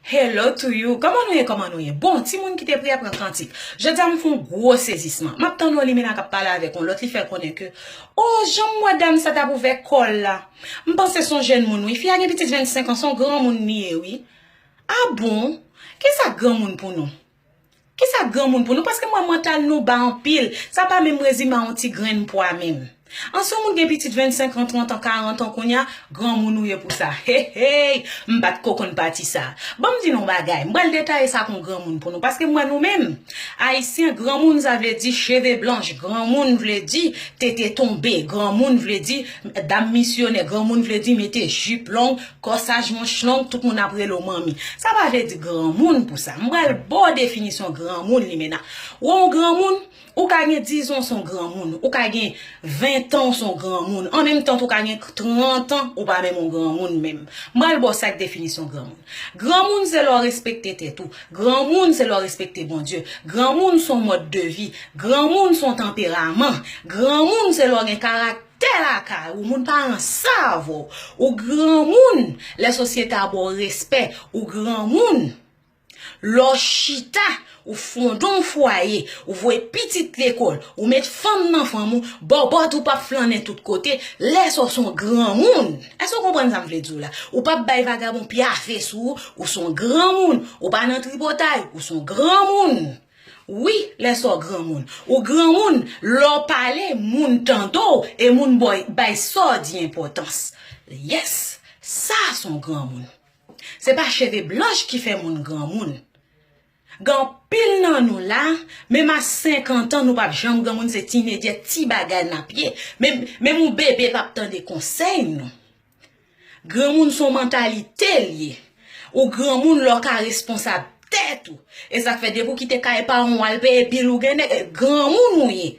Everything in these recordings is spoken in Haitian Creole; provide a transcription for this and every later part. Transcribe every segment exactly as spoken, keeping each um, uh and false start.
Hello to you. Kòman nou ye? Kòman nou ye? Bon, timoun ki te priyè pran kantik. Jodi a m fè yon gwo sezisman. M ap tann yon limena k ap pale avèk yon lòt, li fè konnen ke, o, jan m wè dam sa t ap ouvè kò l la. M panse se yon jèn moun, wi. Fi a gen pitit vennsenk an, se yon granmoun li ye, wi. A bon? Kisa granmoun pou nou? Kisa granmoun pou nou? Paske m wè mantal nou ba anpil. Sa pa menm rezime a yon ti grenn pwa menm. An, si yon moun gen pitit vennsenk an, trant an, karant an kounye a, granmoun ou ye pou sa. Hey, hey, m pa t ko konn pati sa. Ban m di nou yon bagay, m pral detaye sa kon granmoun pou nou, paske m wè nou menm, Ayisyen, granmoun sa vle di cheve blanch, granmoun vle di tete tonbe, granmoun vle di dam misyonè, granmoun vle di mete jip long, kòsaj manch long, tout moun ap rele w manmi. Sa pa vle di granmoun pou sa. M pral ba w definisyon granmoun, limena. Ou wè yon granmoun, ou ka gen diz an, w se yon granmoun. Ou ka gen ven tan, w se yon granmoun. An menm tan tou, ou ka gen trant an, ou pa menm yon granmoun menm. M pral ba w sa k definisyon granmoun. Granmoun se lè w respekte tèt ou. Granmoun se lè w respekte Bondye. Granmoun se yon mòd de vi. Granmoun se yon tanperaman. Granmoun se lè w gen karaktè lakay ou. Moun pa ranse avè w. Ou granmoun lè sosyete a ba w respè. Ou granmoun lè w chita, ou fonde yon fwaye, ou voye pitit lekòl, ou met fanm nan fanm ou, bòbòt ou p ap flannen tout kote, lè sa w se yon granmoun. Èske w konprann sa m vle di w la? Ou p ap bay vagabon pyafe sou ou, ou se yon granmoun. Ou pa nan tripotay, ou se yon granmoun. Wi, lè sa w granmoun. Ou granmoun, lè w pale, moun tande w, e moun bay, bay sa w di enpòtans. Yes, sa se yon granmoun. Se pa cheve blanch ki fè moun granmoun. Gen anpil nan nou la, menm a senkant an, nou p ap janm granmoun, se tinedjè, ti bagay n ap ye. Menm, menm yon bebe p ap tande konsèy nou. Granmoun se yon mantalite l ye. Ou granmoun lè w ka responsab tèt ou. E sa k fè depi w kite kay paran w al peye bil ou gen nèg, granmoun ou ye.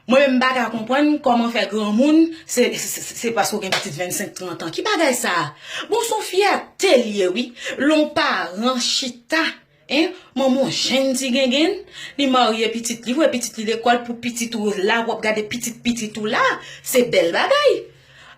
Mwen menm m pa ka konprann kòman fè granmoun, se, se, se, se paske w gen pitit vennsenk, trant an. Ki bagay sa a? Bon, se yon fyète l ye, wi. Lè yon paran chita, en, manman yon jèn ti gengenn, li marye pitit li, voye pitit li lekòl pou pitit ou la, w ap gade pitit pitit ou la. Se bèl bagay.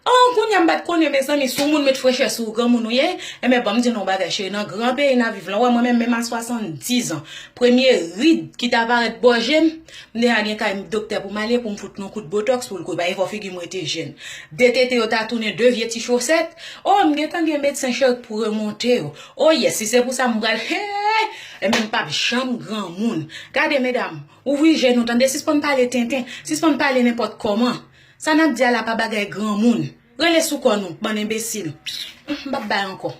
An, kounye a m pa t konnen, mezanmi, si yon moun met frechè sou ou, granmoun ou ye, enben, ban m di nou yon bagay, cheri, nan gran peyi n ap viv la, w wè mwen menm, menm a swasanndiz an, premye rid ki ta parèt bò je m, m deja gen kay doktè pou m ale, pou m fout nou kout botòks, pou l koupe, pa gen fò figi m rete jèn. De tete yo ta tounen de vye ti chosèt, o, m gentan gen medsen chirurg pou remonte yo. O yes, si se pou sa, m pral, hey, enben, m p ap janm granmoun. Gade, medam, ouvri je nou, tande, sispann pale tenten, sispann pale nenpòt kòman. Sa n ap di a la pa bagay granmoun. Rele sou kò nou, bann enbesil. M p ap bay ankò.